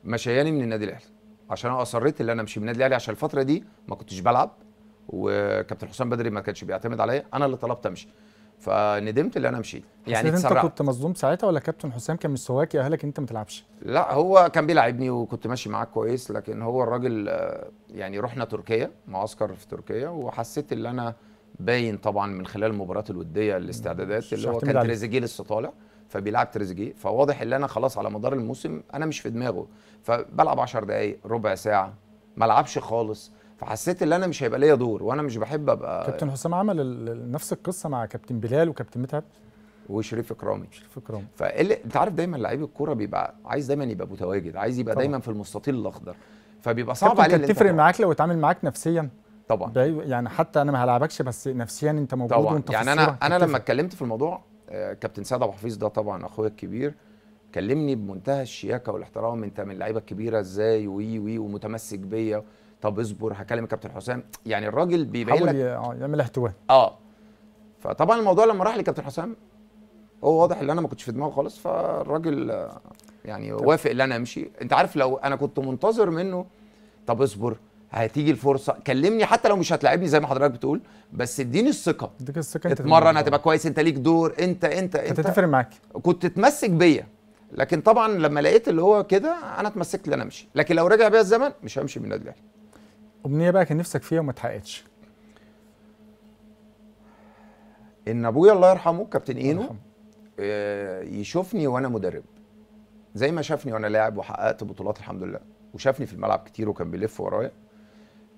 مشياني من النادي الاهلي، عشان انا اصريت ان انا امشي من النادي الاهلي، عشان الفترة دي ما كنتش بلعب، وكابتن حسام بدري ما كانش بيعتمد عليا، انا اللي طلبت امشي، فندمت ان انا مشيت. يعني انت كنت مظلوم ساعتها ولا كابتن حسام كان مستواك يأهلك انت ما تلعبش؟ لا هو كان بيلعبني وكنت ماشي معاه كويس، لكن هو الراجل يعني رحنا تركيا، معسكر في تركيا، وحسيت ان انا باين طبعا من خلال المباريات الودية الاستعدادات اللي هو كان تريزيجيه لسه طالع، فبيلعب تريزيجيه، فواضح ان انا خلاص على مدار الموسم انا مش في دماغه، فبلعب 10 دقائق ربع ساعة، ما العبش خالص، فحسيت ان انا مش هيبقى ليا دور، وانا مش بحب ابقى. كابتن حسام عمل نفس القصة مع كابتن بلال وكابتن متعب وشريف اكرامي. شريف اكرامي. فاللي انت عارف دايما لعيب الكورة بيبقى عايز دايما يبقى متواجد، عايز يبقى طبعا دايما في المستطيل الاخضر، فبيبقى صعب عليه. كانت تفرق معاك لو اتعامل معاك نفسيا؟ طبعا. يعني حتى انا ما هلعبكش بس نفسيا انت موجود طبعا. وانت يعني انا لما اتكلمت في الموضوع، كابتن سعد ابو حفيظ ده طبعا اخويا الكبير، كلمني بمنتهى الشياكه والاحترام، انت من اللعيبة الكبيرة ازاي، وي وي ومتمسك بيا، طب اصبر هكلم الكابتن حسام. يعني الراجل بيبين لك يعمل احتواء. فطبعا الموضوع لما راح لكابتن حسام هو واضح ان انا ما كنتش في دماغه خالص، فالراجل يعني وافق ان انا امشي. انت عارف لو انا كنت منتظر منه طب اصبر هتيجي الفرصة، كلمني حتى لو مش هتلاعبني زي ما حضرتك بتقول، بس اديني الثقة، اديك الثقة، انت اتمرن هتبقى كويس، انت ليك دور، انت انت انت هتفرق معاك، كنت تتمسك بيا. لكن طبعا لما لقيت اللي هو كده انا اتمسكت ان انا امشي، لكن لو رجع بيا الزمن مش همشي من النادي الاهلي. امنية بقى كان نفسك فيها وما اتحققتش؟ ان ابويا الله يرحمه كابتن اينو يشوفني وانا مدرب، زي ما شافني وانا لاعب وحققت بطولات الحمد لله، وشافني في الملعب كتير وكان بيلف ورايا.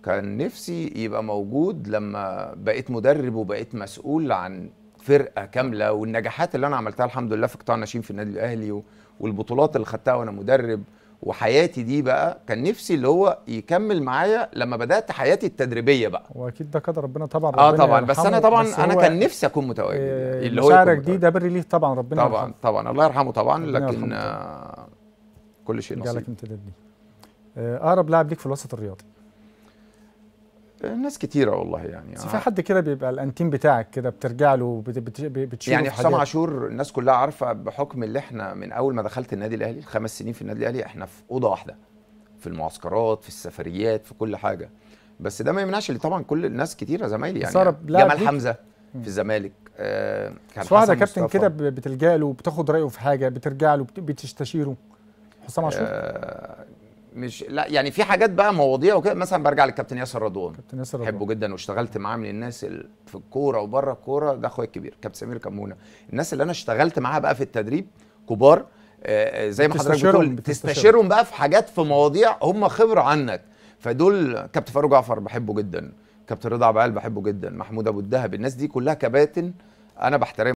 كان نفسي يبقى موجود لما بقيت مدرب وبقيت مسؤول عن فرقه كاملة، والنجاحات اللي انا عملتها الحمد لله في قطاع الناشئين في النادي الاهلي، والبطولات اللي خدتها وانا مدرب، وحياتي دي بقى كان نفسي اللي هو يكمل معايا لما بدات حياتي التدريبية بقى. واكيد ده قدر ربنا طبعا. ربنا طبعا، بس انا طبعا بس انا كان نفسي اكون متواجد. اللي هو مشاعرك دي ده بر ليه طبعا، ربنا طبعا يرحمه. طبعا الله يرحمه طبعا، لكن طبعا. كل شيء نصيب. جالك امتداد ليه. اقرب لاعب ليك في الوسط الرياضي؟ ناس كتيرة والله يعني. بس في حد كده بيبقى الانتيم بتاعك كده بترجع له بتشيله يعني؟ حسام عاشور الناس كلها عارفة، بحكم اللي احنا من أول ما دخلت النادي الأهلي ال5 سنين في النادي الأهلي احنا في أوضة واحدة، في المعسكرات، في السفريات، في كل حاجة. بس ده ما يمنعش اللي طبعا كل الناس كتيرة زمايلي يعني، جمال حمزة في الزمالك، كان حسن مصطفى. كابتن كده بتلجأ له، بتاخد رأيه في حاجة، بترجع له، بتستشيره؟ حسام عاشور مش لا يعني في حاجات بقى مواضيع وكده، مثلا برجع للكابتن ياسر رضوان، كابتن ياسر رضوان بحبه جدا واشتغلت معاه، من الناس في الكورة وبره الكورة، ده اخويا الكبير. كابتن سمير كمونه، الناس اللي انا اشتغلت معاها بقى في التدريب كبار، زي ما حضرتك بتقول تستشيرهم بقى في حاجات، في مواضيع هم خبره عنك. فدول كابتن فاروق جعفر بحبه جدا، كابتن رضا عبعال بحبه جدا، محمود ابو الدهب، الناس دي كلها كباتن انا بحترمها.